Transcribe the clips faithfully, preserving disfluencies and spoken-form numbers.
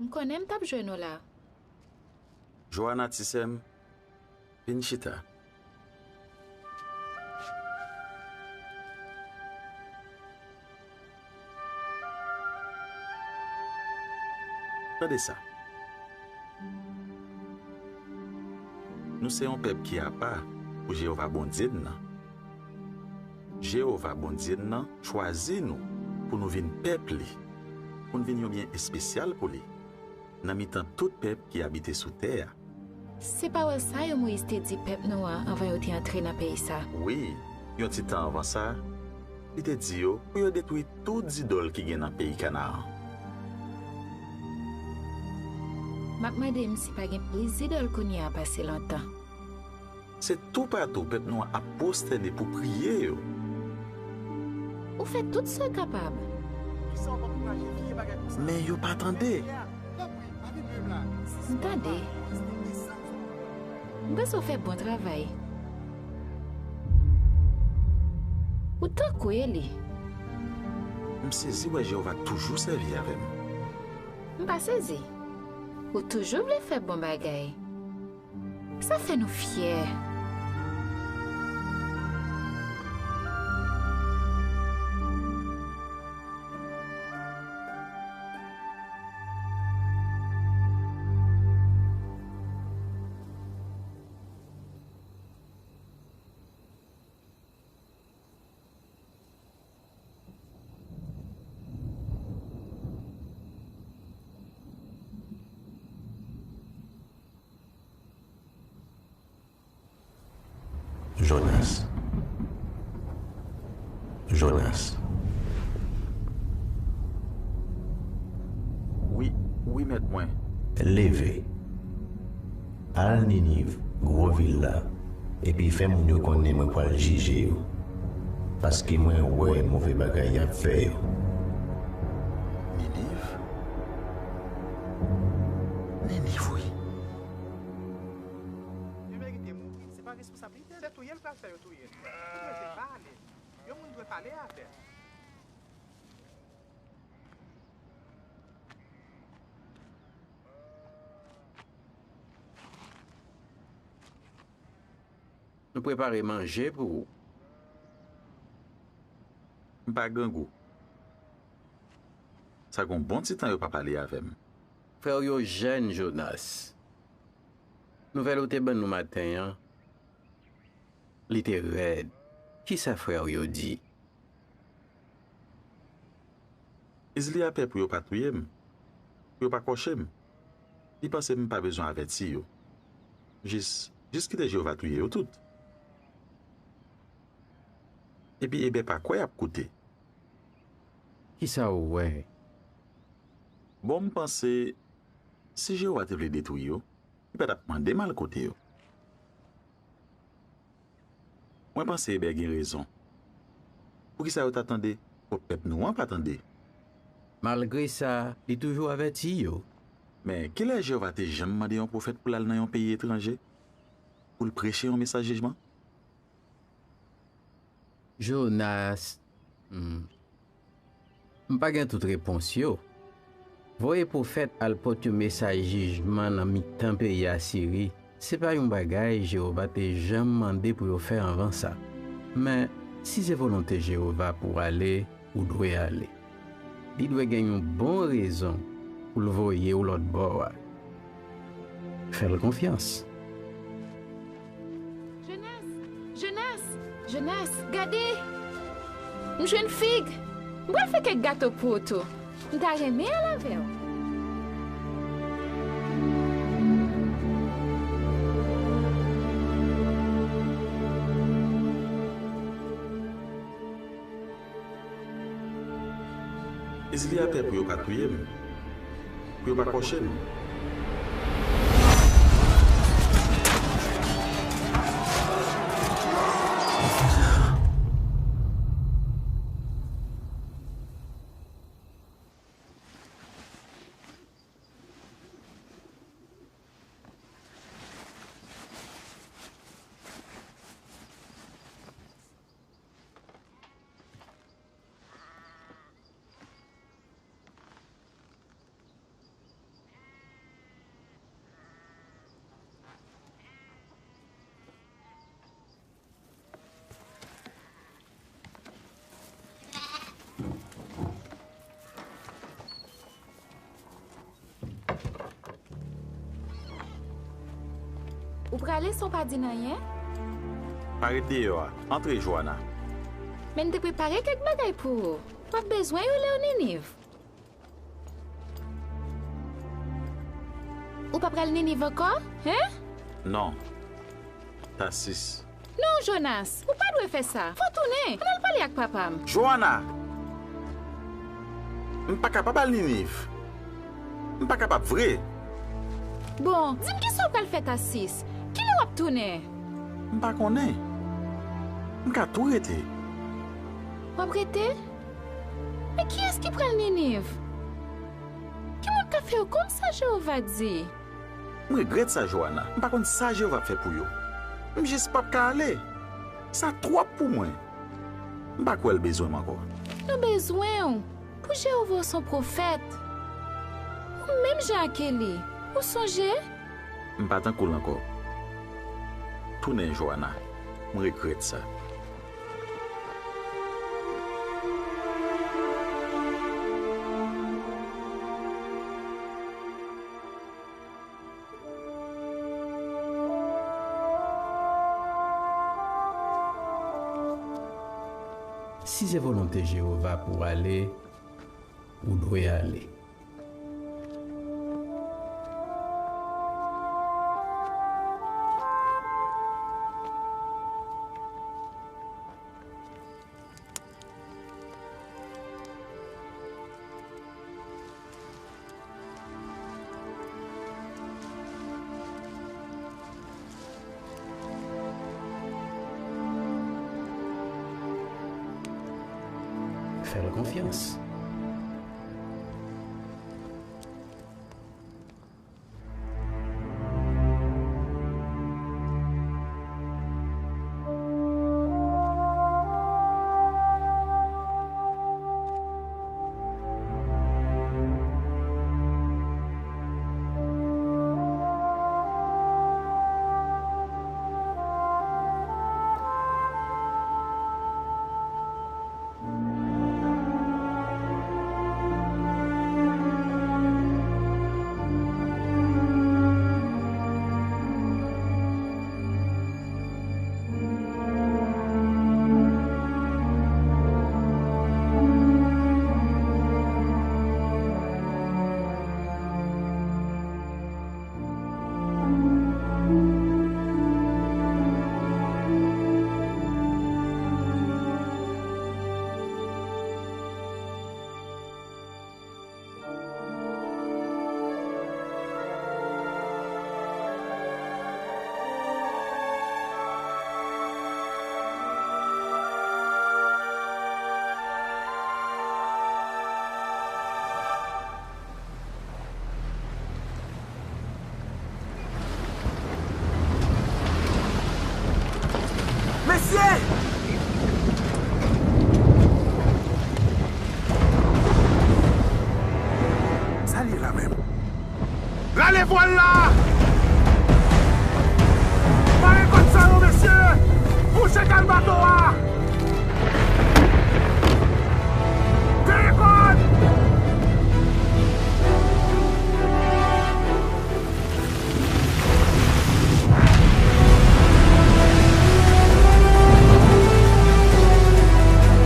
M konnen m t ap jwenn ou la. Joana, ti sè m, vin chita. Tande sa. Nou se yon pèp ki apa pou Jewova, Bondye n nan. Jewova, Bondye n nan, chwazi nou pou nou vin pèp li, pou n vin yon byen espesyal pou li, nan mitan tout pèp ki abite sou tè a. Se pawòl sa yo Moyiz te di pèp nou an anvan yo te antre nan peyi sa. Wi, yon ti tan anvan sa, li te di yo pou yo detwi tout zidòl ki gen nan peyi Kanaran. M ap mande m si pa gen plis zidòl kounye a pase lontan. Se toupatou pèp nou an ap pwostène pou priye yo. Ou fè tout sa w kapab. Men yo pa tande. M tande. M panse w fè bon travay. Ou tankou Eli. M sezi wè Jewova toujou sèvi avè m. M pa sezi. Ou toujou vle fè bon bagay. Sa fè nou fyè. Jonas. Jonas. Wi, wi, mèt mwen. Leve. Al Niniv, gwo vil la, epi fè moun yo konnen mwen pral jije yo, paske mwen wè move bagay y ap fè yo. Niniv? Niniv, wi. Li merite mouri. Se pa responsablite l. Se touye l pral fè yo touye l. Li dwe pale. Yon moun dwe pale avè l. Nou prepare manje pou ou. M pa grangou. Sa gen yon bon ti tan yo pa pale avè m. Frè w yo jèn, Jonas. Nouvèl ou te ban nou maten an, li te rèd. Kisa frè w yo di? Izli a pè pou yo pa touye m, pou yo pa kòche m. Li panse m pa bezwen avèti yo. Jis, jis kite Jewova touye yo tout. Epi Ebè pa kwè y ap koute. Kisa w wè? Bon, m panse, si Jewova te vle detwi yo, li pa t ap mande m al kote yo. Mwen panse Ebè gen rezon. Poukisa yo ta tande, pwòp pèp nou an pa tande? Malgre sa, li toujou avèti yo. Men, kilè Jewova te janm mande yon pwofèt pou l al nan yon peyi etranje, pou l preche yon mesaj jijman? Jonas, hmm. M pa gen tout repons yo. Voye pwofèt al pote yon mesaj jijman nan mitan peyi Asiri, se pa yon bagay Jewova te janm mande pou yo fè anvan sa. Men, si se volonte Jewova pou w ale, ou dwe ale. Li dwe gen yon bon rezon pou l voye w lòt bò a. Fè l konfyans. Jonas! Jonas! Jonas! Gade! M jwenn fig! M pral fè kèk gato pou ou tou. M ta renmen al avè w. Izli a pè pou yo pa touye m, pou yo pa kòche m. Ou prale san w pa di n anyen? Pa ret deyò a. Antre, Joana. Men n te prepare kèk bagay pou ou. W ap bezwen yo lè w Niniv. Ou pa pral Niniv ankò, en? Non. Tasis. Non, Jonas, ou pa dwe fè sa. Fò w tounen. Ann al pale ak papa m. Joana! M pa kapab al Niniv. M pa kapab vre. Bon, di m kisa w pral fè Tasis? Kilè w ap tounen? M pa konnen. M ka tou rete. W ap rete? Men kiyès ki pral Niniv? Ki moun ka fè yo konn sa Jewova di? M regrèt sa, Joana. M pa konn sa Jewova ap fè pou yo. M jis p ap ka ale. Sa twòp pou mwen. M pa kwè l bezwen m ankò. Nou bezwen w. Pou Jewova, w se yon pwofèt. Ou menm jan ak Eli. Ou sonje? M pa tankou l ankò. Tounen, Joana. M regrèt sa. Si se volonte Jewova pou w ale, ou dwe ale. Fè l konfyans. Mesye! Sa l ye la menm? Rale vwal la! Mare kòd sa yo, mesye! Bouche kal bato a! Deye kòd!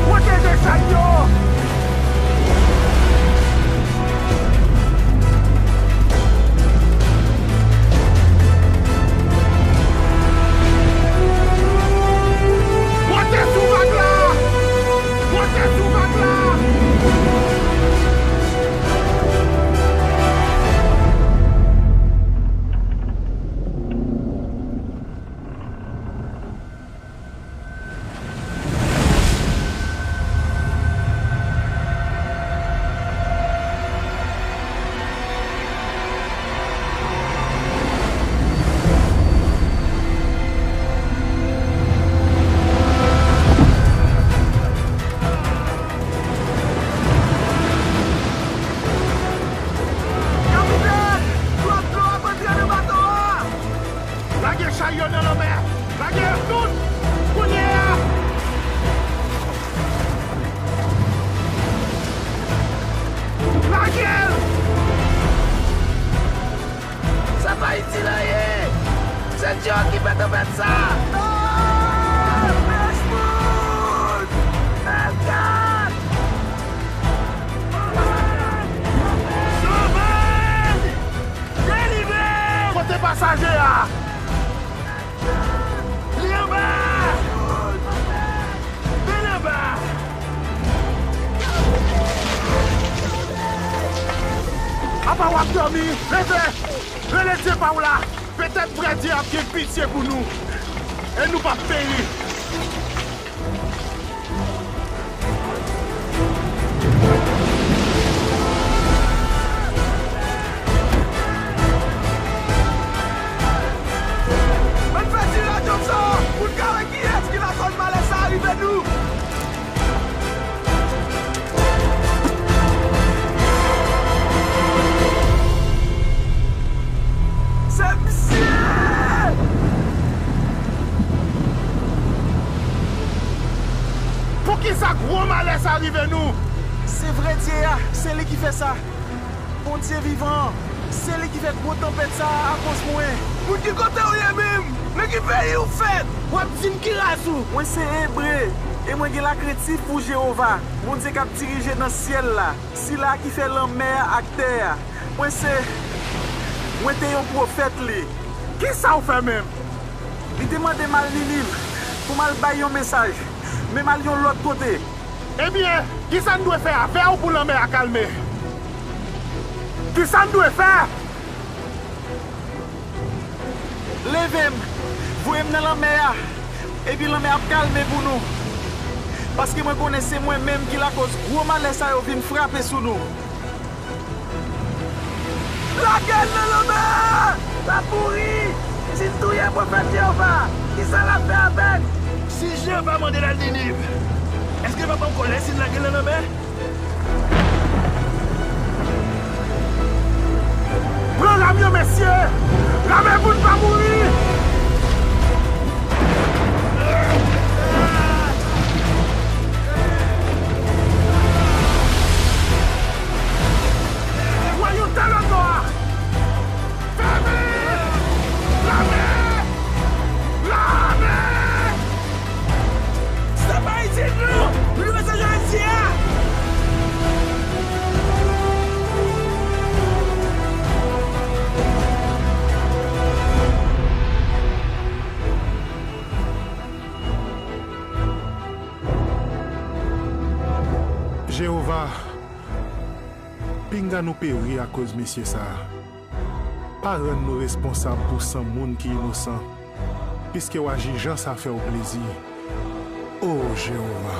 Pwoteje chay yo! Dye ki fè tanpèt sa! Non! Richmond! Elgad! Sove m! Delivre m! Kote pasaje a? Li anba! Li anba! Apa w ap dòmi? Leve! Rele Dye pa w la! Petèt vrè Dye ap gen pitye pou nou, e nou p ap peri. Ann fè tiraj òm sa a pou n ka wè kiyès ki lakòz malè sa a rive nou. Se misye! Poukisa gwo malè sa rive nou? Se vrè Dye a, se li ki fè sa. Bondye vivan an, se li ki fè gwo tanpèt sa a akoz mwen. Moun ki kote w ye menm? Nan ki peyi w fèt? W ap di m ki ras ou? Mwen se Ebre, e mwen gen lakrentif pou Jewova, Bondye k ap dirije nan syèl la, sila a ki fè lanmè a ak tè a. Mwen se, mwen te yon pwofèt li. Ki sa w fè menm? Li te mande m al Niniv pou m al bay yon mesaj, men m al yon lòt kote. Ebyen, ki sa n dwe fè avè w pou lanmè a kalme? Ki sa n dwe fè? Leve m, voye m nan lanmè a, epi lanmè ap kalme pou nou. Paske mwen konnen se mwen menm ki lakòz gwo malè sa yo vin frape sou nou. Lage l nan lanmè a! L ap mouri! Si n touye pwofèt Jewova, ki sa l ap fè avè n? Si Jewova mande l al Niniv, èske l p ap ankòlè si n lage l nan lanmè? Pran lam yo, mesye! Lame pou n pa mouri! Wè yon talon nwa! Fèmen! Lame! Lame! Sa pa isit non! Nou dwe sa jodi a! Jewova, pinga nou peri akoz mesye sa a. Pa rann nou responsab pou san moun ki inosan, piske w aji jan sa fè w plezi, o Jewova.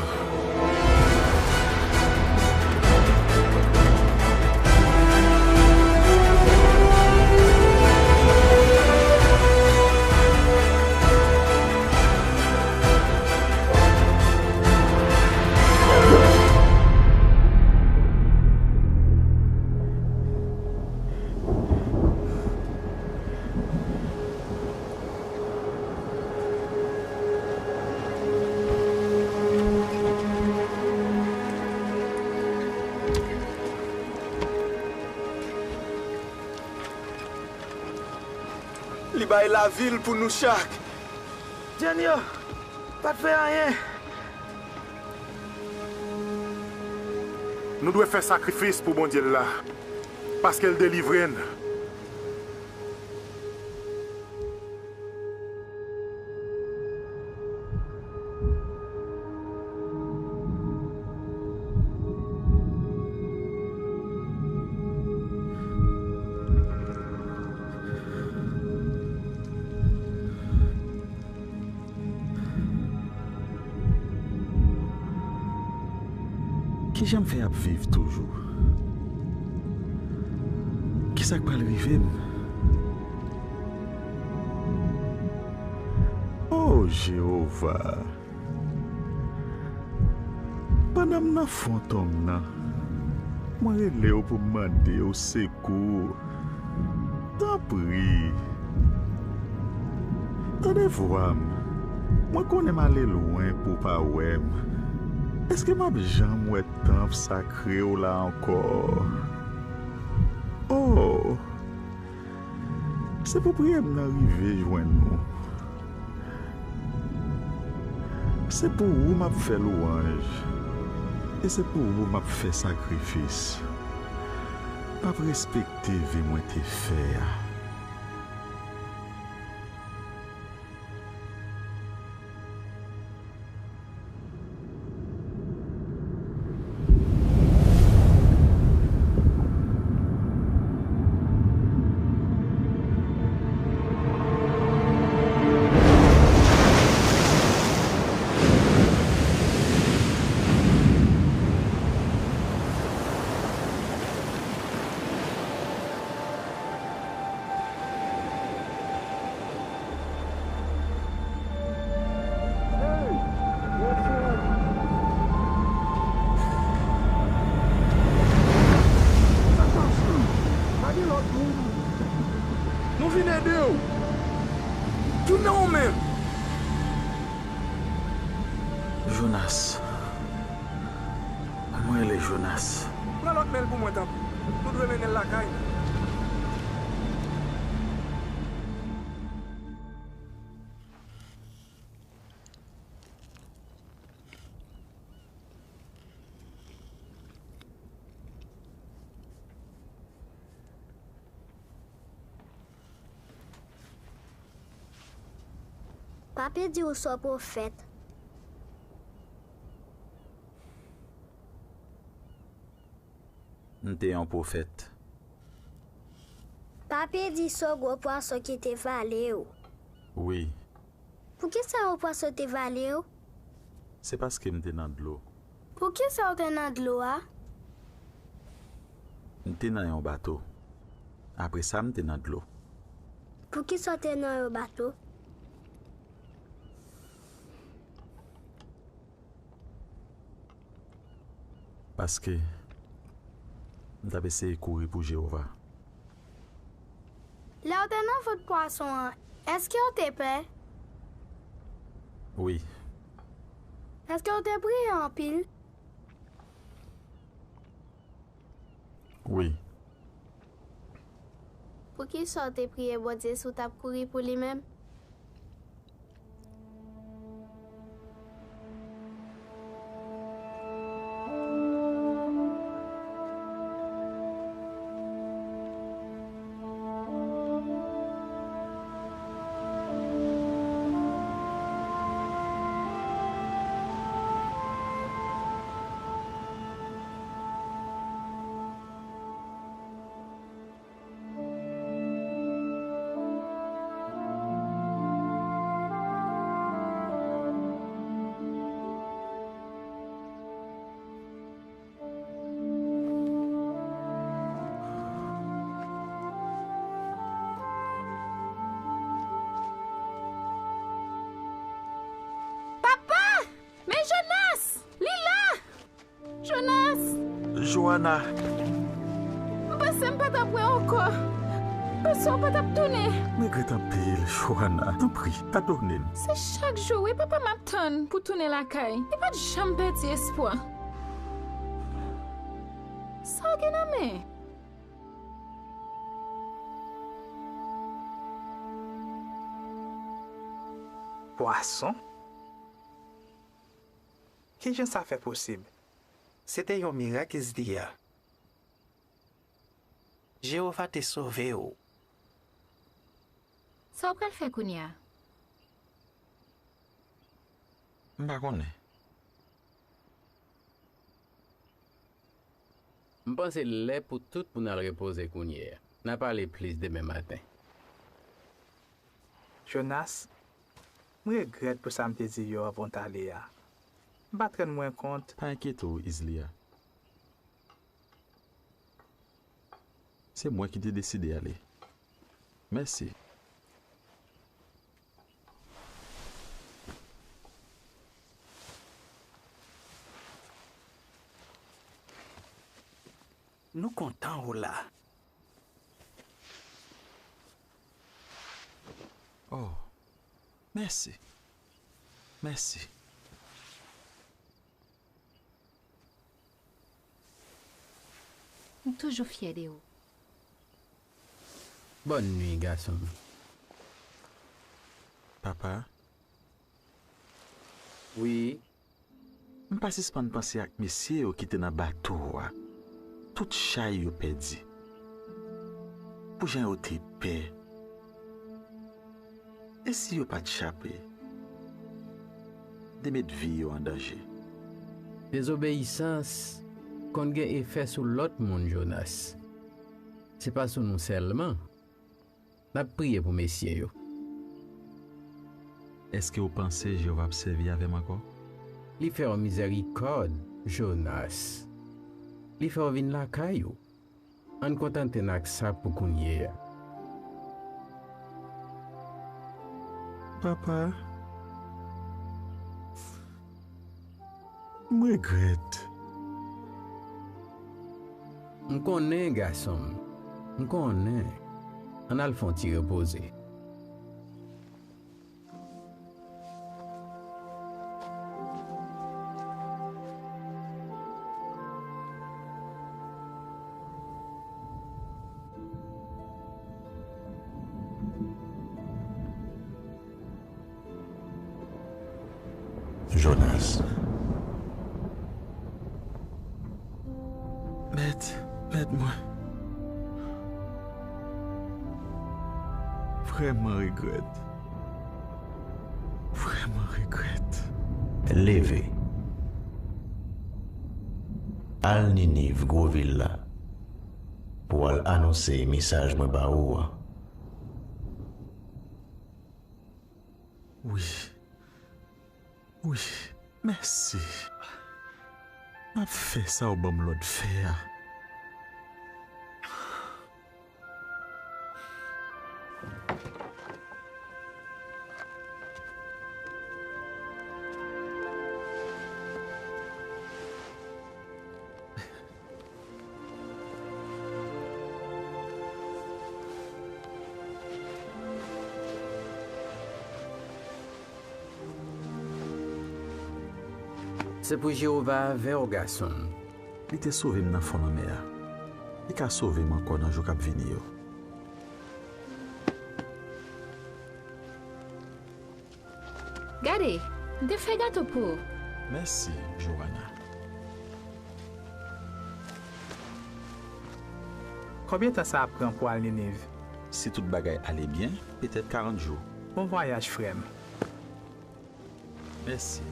Li bay lavi l pou nou chak. Jèn yo pa t fè anyen. Nou dwe fè sakrifis pou Bondye l la, paske l delivre n. Kijan m fè ap viv toujou? Kisa k pral rive m? O Jewova, pandan m nan fon tonm nan, mwen rele w pou m mande w sekou. Tanpri, tande vwa m. Mwen konnen m ale lwen pou w pa wè m. Èske m ap janm wè tanp sakre w la ankò? O, Se pou priyè m nan rive jwenn ou. Se pou ou m ap fè lwanj, e se pou ou m ap fè sakrifis. M ap respekte ve mwen te fè a. Hey! What's up? Atansyon! Pa gen lòt moun! Nou vin ede w! Tounen w menm! Jonas. Mwen rele Jonas. Pran lòt men l pou mwen, tanpri. Nou dwe mennen l lakay. Papye di ou se yon pwofèt. M te yon pwofèt. Papye di se yon gwo pwason ki te vale w. Wi. Poukisa yon pwason te vale w? Se paske m te nan dlo. Poukisa w te nan dlo a? M te nan yon bato. Apre sa, m te nan dlo. Poukisa w te nan yon bato? Paske m t ap eseye kouri pou Jewova. Lè w te nan vant pwason an, èske w te pè? Wi. Èske w te priye anpil? Wi. Poukisa w te priye Bondye si w t ap kouri pou li menm? Papa! Men Jonas! Li la! Jonas! Joana! M panse m pa t ap wè w ankò. M panse w pa t ap tounen. M regrèt anpil, Joana. Tanpri, padone m. Se chak jou, wi, papa m ap tann pou tounen lakay. Li pa t janm pèdi espwa. Sa w gen nan men? Pwason? Kijan sa fè posib? Se te yon mirak, Izliya. Jewova te sove w. Sa w pral fè kounye a? M pa konnen. M panse l lè pou tout moun al repoze kounye a. N a pale plis demen maten. Jonas, m regrèt pou sa m te di yo anvan w t ale a. M pa t rann mwen kont. Pa enkyete w, Izliya. Se mwen ki te deside ale. Mèsi. Nou kontan w la. Oh, mèsi. Mèsi. M toujou fyè de ou. Bòn nwi, gason m. Papa. Wi. M pa sispann panse ak mesye yo ki te nan bato a. Tout chay yo pèdi. Pou jan yo te pè. E si yo pa t chape? Te met vi yo an danje. Dezobeyisans konn gen efè sou lòt moun, Jonas. Se pa sou nou sèlman. N ap priye pou mesye yo. Èske w panse Jewova ap sèvi avè m ankò? Li fè w mizèrikòd, Jonas. Li fè w vin lakay ou. Ann kontante n ak sa pou kounye a. Papa, m regrèt. M konnen, gason m. M konnen. Ann al fè yon ti repoze. Jonas. Mèt, mèt mwen. Vrèman regrèt. Vrèman regrèt. Leve. Al Niniv, gwo vil la, pou w al anonse mesaj mwen ba ou an. Wi. Wi, mèsi. M ap fè sa w ban m lòd fè a. Se pou Jewova avè w, gason m. Li te sove m nan fon lanmè a. Li ka sove m ankò nan jou k ap vini yo. Gade, m te fè gato pou ou. Mèsi, Joana. Konbyen tan sa ap pran pou al Niniv? Si tout bagay ale byen, petèt karant jou. Bon vwayaj, frè m. Mèsi.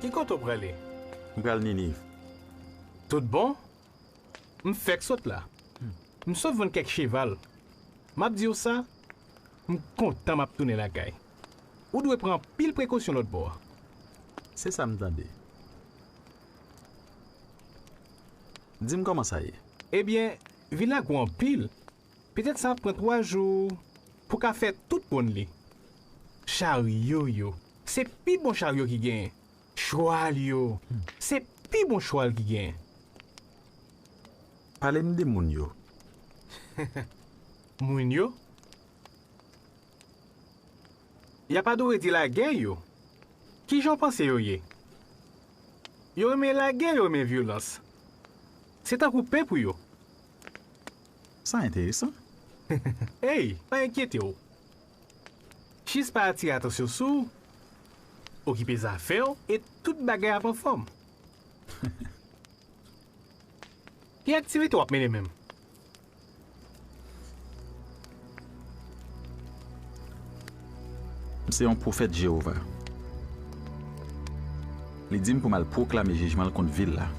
Ki kote w prale? M pral Niniv. Tout bon? M fèk sot la. M sot vann kèk cheval. M ap di w sa, m kontan m ap tounen lakay. Ou dwe pran anpil prekosyon lòtbò a. Se sa m tande. Di m kòman sa ye. Ebyen, vil la gwo anpil. Petèt sa ap pran twa jou pou w ka fè tout wonn li. Charyo yo, se pi bon charyo ki genyen. Chwal yo, se pi bon chwal ki genyen. Pale m de moun yo. Moun yo? Y ap adore dye lagè yo. Ki jan w panse yo ye? Yo renmen lagè, yo renmen vyolans. Se tankou pen pou yo. Sa enteresan. Ey, pa enkyete w. Jis pa atire atansyon sou w. Okipe zafè w e tout bagay ap anfòm. Ki aktivite w ap mennen menm? M se yon pwofèt Jewova. Li di m pou m al pwoklame jijman l kont vil la.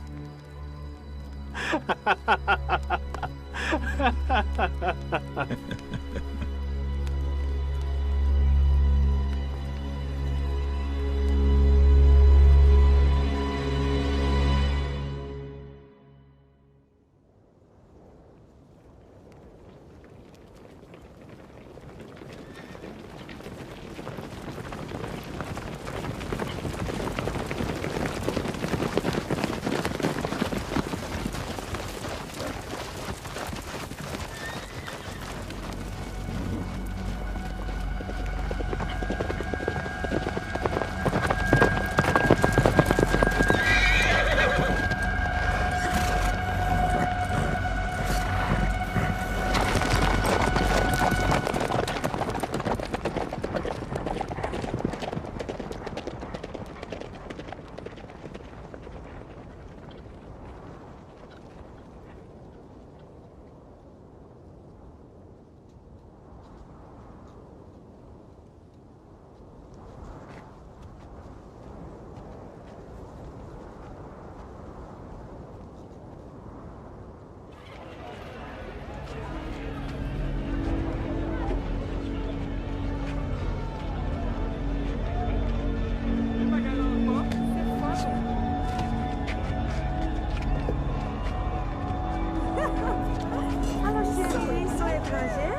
Alò, cheri, se yon etranje?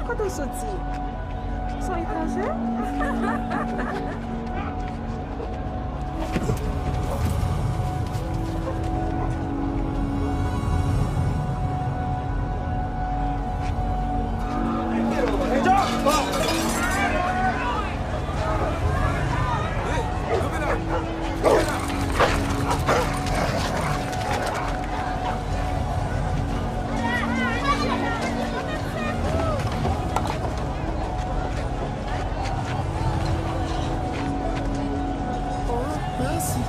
Kote w soti? Se yon etranje? Oh, mèsi.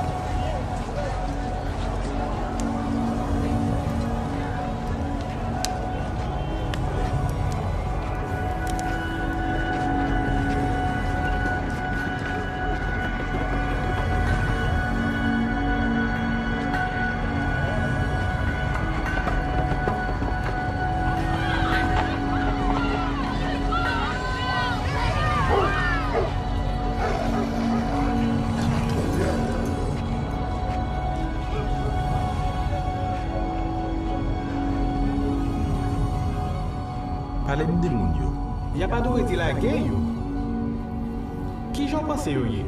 Pale m de moun yo. Y ap adore te lage yo. Kijan w panse yo ye?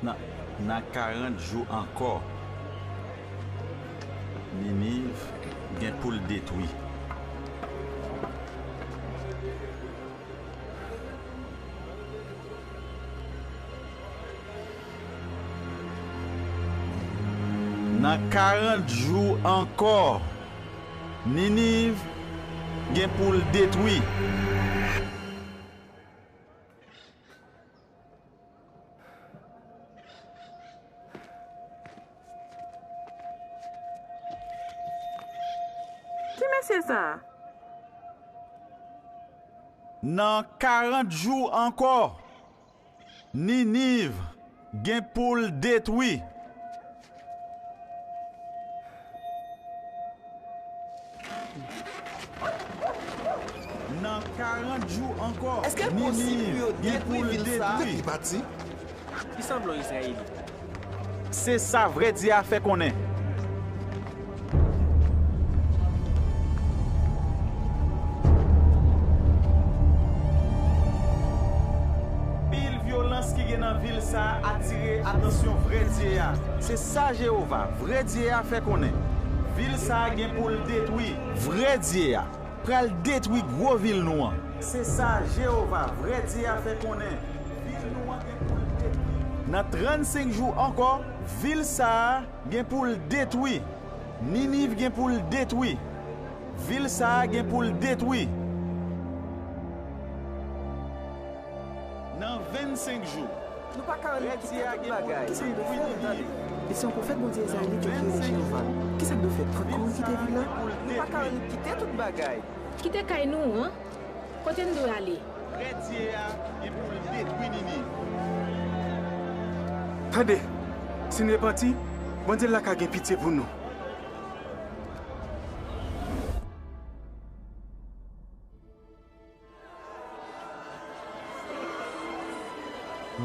Nan, nan karant jou ankò, Niniv gen pou l detwi. Nan karant jou ankò, Niniv gen pou l detwi. Ki mesye sa a? Nan karant jou ankò, Niniv gen pou l detwi. Nan karant jou ankò, Niniv gen pou l detwi. Li sanble yon Izrayelit. Se sa vrè Dye a fè konnen. Pil vyolans ki gen nan vil sa a atire atansyon vrè Dye a. Se sa Jewova, vrè Dye a, fè konnen. Vil sa a gen pou l detwi. Vrè Dye a, pral detwi gwo vil nou an. Se sa Jewova, vrè Dye a, fè konnen, vil nou an gen pou l detwi. Nan trannsenk jou ankò, vil sa a gen pou l detwi. Niniv gen pou l detwi. Vil sa a gen pou l detwi. Nan vennsenk jou. Nou pa ka annik kite tout bagay. Kisa n dwe fè? Tande. Li se yon pwofèt Bondye Izrayèl li te jere Jewova. Kisa n dwe fè? Pran kò n kite vil la? Nou pa ka annik kite tout bagay. Kite kay nou an? Kote n dwe ale? Vrè Dye a gen pou l detwi Niniv. Tande! Si n repanti, Bondye la ka gen pitye pou nou.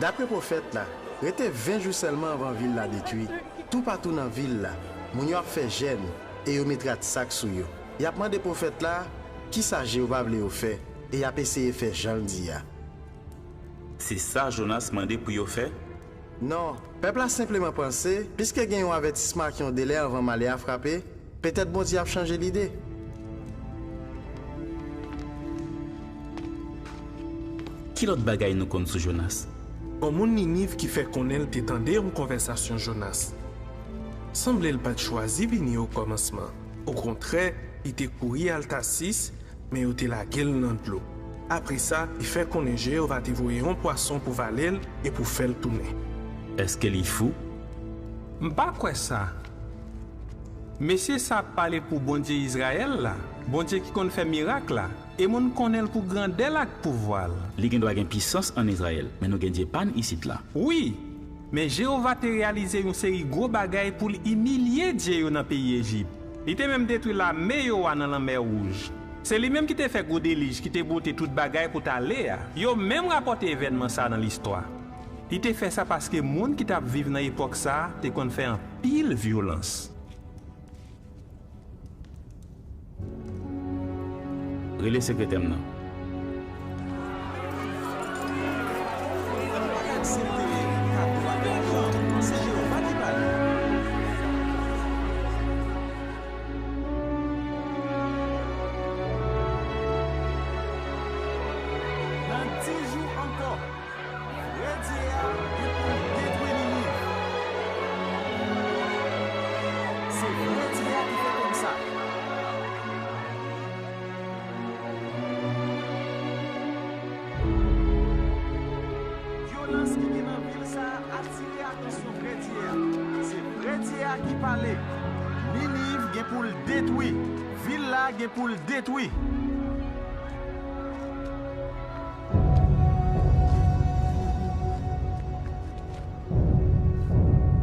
Dapre pwofèt la, rete ven jou sèlman anvan vil la detwi. Toupatou nan vil la, moun yo ap fè jèn e yo met ratsak sou yo. Y ap mande pwofèt la kisa Jewova vle yo fè, e y ap eseye fè jan l di a. Se sa Jonas mande pou yo fè? Non, pèp la senpleman panse, piske gen yon avètisman ak yon delè anvan malè a frape, petèt Bondye ap chanje lide. Ki lòt bagay nou konn sou Jonas? Yon moun Niniv ki fè konnen l te tande yon konvèsasyon Jonas. Sanble l pa t chwazi vini okòmansman. Okontrè, li te kouri al Tasis, men yo te lage l nan dlo. Apre sa, li fè konnen Jewova te voye yon pwason pou vale l e pou fè l tounen. Èske li fou? M pa kwè sa. Mesye sa ap pale pou Bondye Izrayèl la, Bondye ki konn fè mirak la, e moun konnen l pou grandè l ak pouvwa l. Li gendwa gen pisans ann Izrayèl, men nou gen Dye pa n isit la. Wi, men Jewova te reyalize yon seri gwo bagay pou l imilye dye yo nan peyi Ejip. Li te menm detwi lame yo a nan Lanmè Wouj. Se li menm ki te fè gwo delij ki te bwote tout bagay pou t ale a. Yo menm rapòte evènman sa a nan listwa. Li te fè sa paske moun ki t ap viv nan epòk sa a te konn fè anpil vyolans. Rele sekretè m nan. Nan dis jou ankò, vrè Dye a gen pou l detwi Niniv. Se vrè Dye a ki fè konn sa. Vyolans ki gen nan vil sa a atire atansyon vrè Dye a. Se vrè Dye a ki pale. Niniv gen pou l detwi. Vil la gen pou l detwi.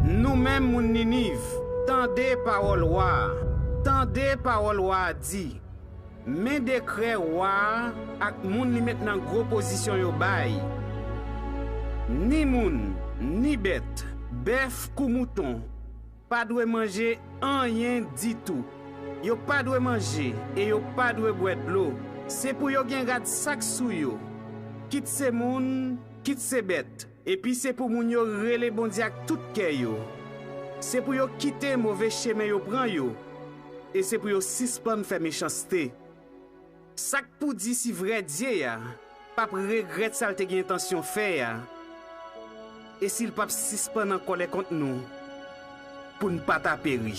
Nou menm moun Niniv, tande pawòl wa a. Tande pawòl wa a di, men dekrè wa a ak moun li met nan gwo pozisyon yo bay. Ni moun, ni bèt, bèf kou mouton, pa dwe manje anyen ditou. Yo pa dwe manje e yo pa dwe bwè dlo. Se pou yo gen rad sak sou yo, kit se moun, kit se bèt. Epi se pou moun yo rele Bondye ak tout kè yo. Se pou yo kite move chemen yo pran yo. E se pou yo sispann fè mechanste. Sa k pou di si vrè Dye a p ap regrèt sa l te gen entansyon fè a, e si l p ap sispann an kòlè kont nou, pou n pa ta peri.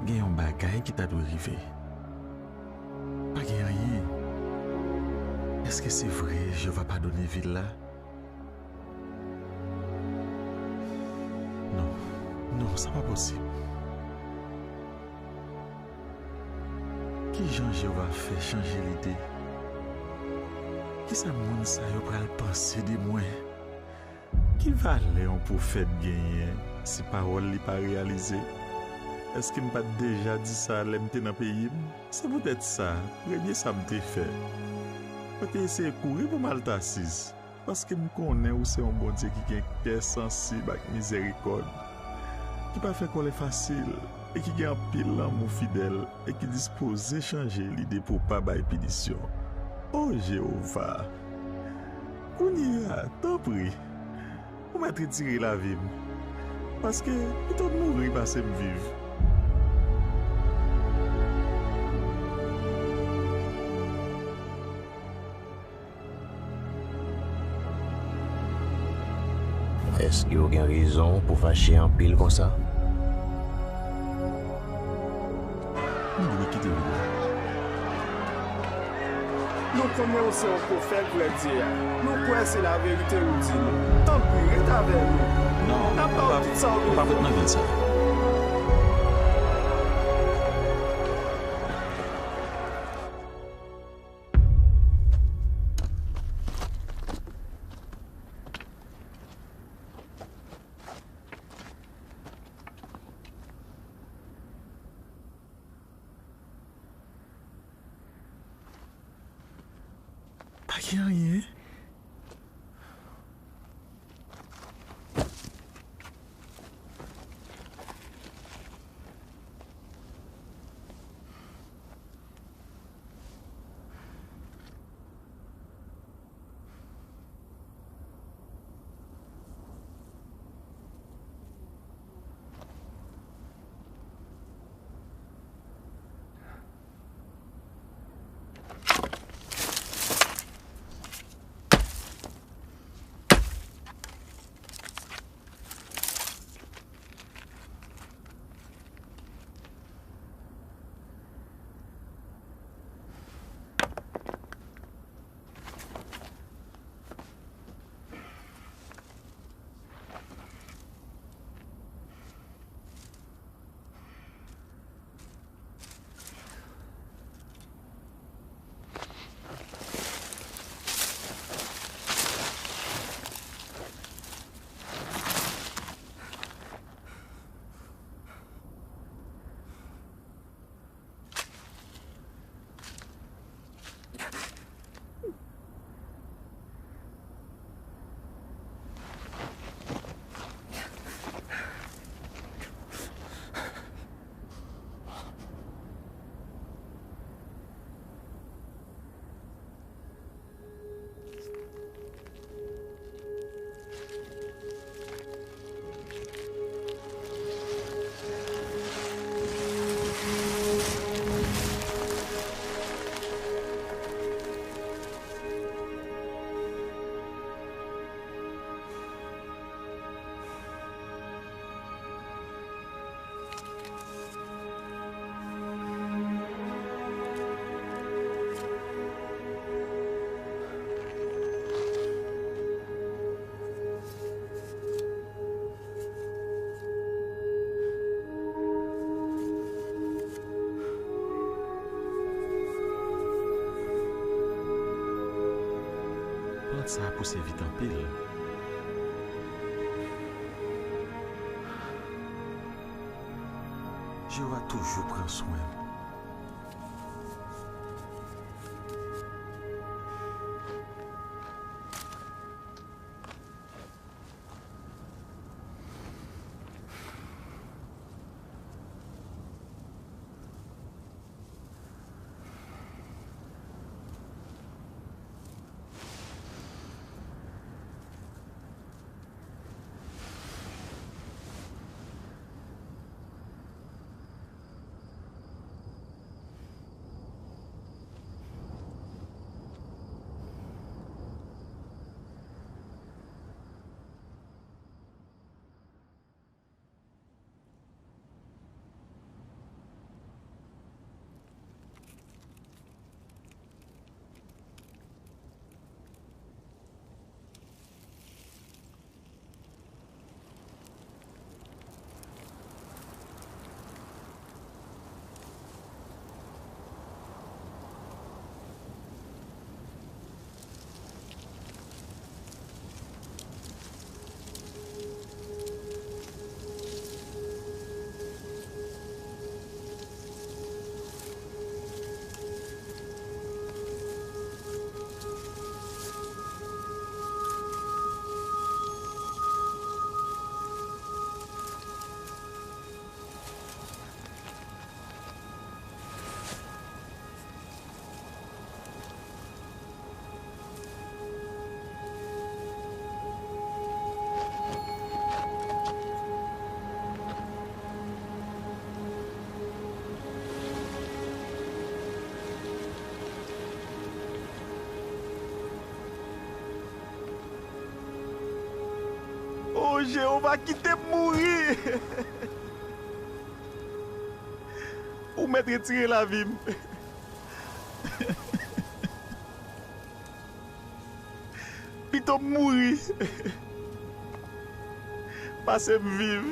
Gen yon bagay ki ta dwe rive. Pa Se vre, Jewova padone vil la? Non, non, sa pa posib. Ki jan Jewova fè chanje lide? Ki sa moun sa yo pral panse de mwen? Ki valè yon pwofèt genyen si pawòl li pa reyalize? Èske m pa t deja di sa lè m te nan peyi m? Se poutèt sa, premye sa m te fè, mwen te eseye kouri pou m al Tasis, paske m konnen ou se yon Bondye ki gen kè sansib ak mizèrikòd, ki pa fè kòlè fasil e ki gen anpil lanmou fidèl e ki dispoze chanje lide pou w pa bay pinisyon. O Jewova, kounye a, tanpri, ou mèt retire lavi m, paske pito m mouri pase m viv. Èske w gen rezon pou fache anpil konsa? Nou dwe kite vil la. Nou konnen w se yon pwofèt vrè Dye a. Nou kwè se laverite ou di nou. Tanpri, ret avè nou. Non, n ap ba w tout sa w bezwen. Nou pa ret nan vil sa. Pa gen anyen. Plant sa a pouse vit anpil. Jewova toujou pran swen m. O Jewova, kite m mouri! Ou mèt retire lavi m. Pito m mouri pase m viv.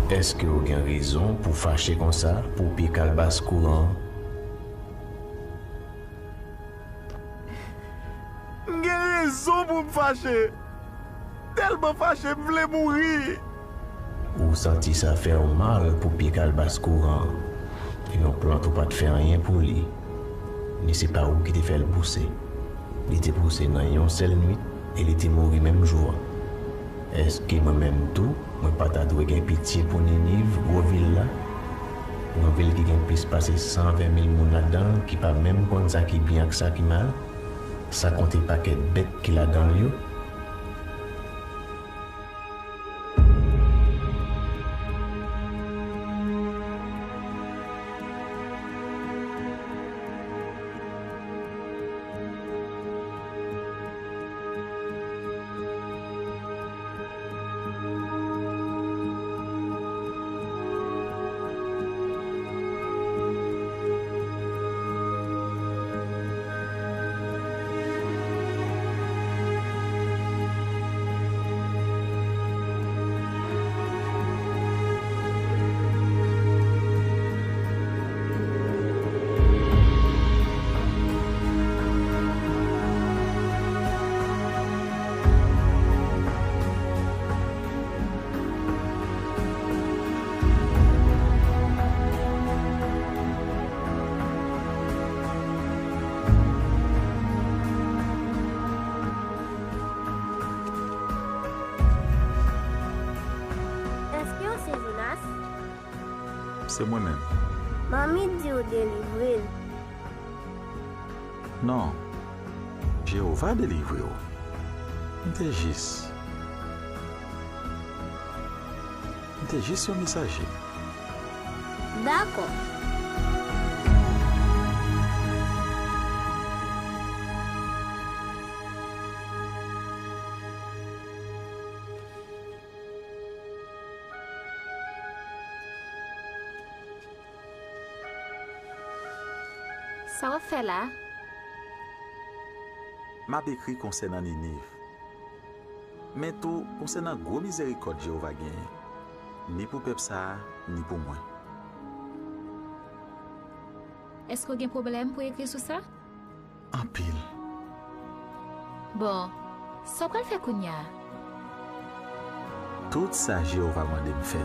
Èske w gen rezon pou w fache konsa, pou w pye kalbas kouran an? M gen rezon pou m fache. Tèlman fache, m vle mouri. Ou santi sa fè w mal pou pye kalbas kouran an. Yon plant ou pa t fè anyen pou li. Ni se pa ou ki te fè l pouse. Li te pouse nan yon sèl nwit e li te mouri menm jou a. Èske mwen menm tou, mwen pa ta dwe gen pitye pou Niniv, gwo vil la? Yon vil ki gen plis pase san ven mil moun ladan l, ki pa menm konn sa ki byen ak sa ki mal, san konte pakèt bèt ki ladan l yo. Èske w se Jonas? Se mwen menm. Manmi di w delivre l. Non. Jewova delivre w. M te jis. M te jis yon mesaje. Dakò. Sa w ap fè la a? M ap ekri konsènan Niniv, men tou konsènan gwo mizerikòd Jewova genyen, ni pou pèp sa a, ni pou mwen. Èske w gen pwoblèm pou w ekri sou sa? Anpil. Bon, sa w pral fè kounye a? Tout sa Jewova mande m fè,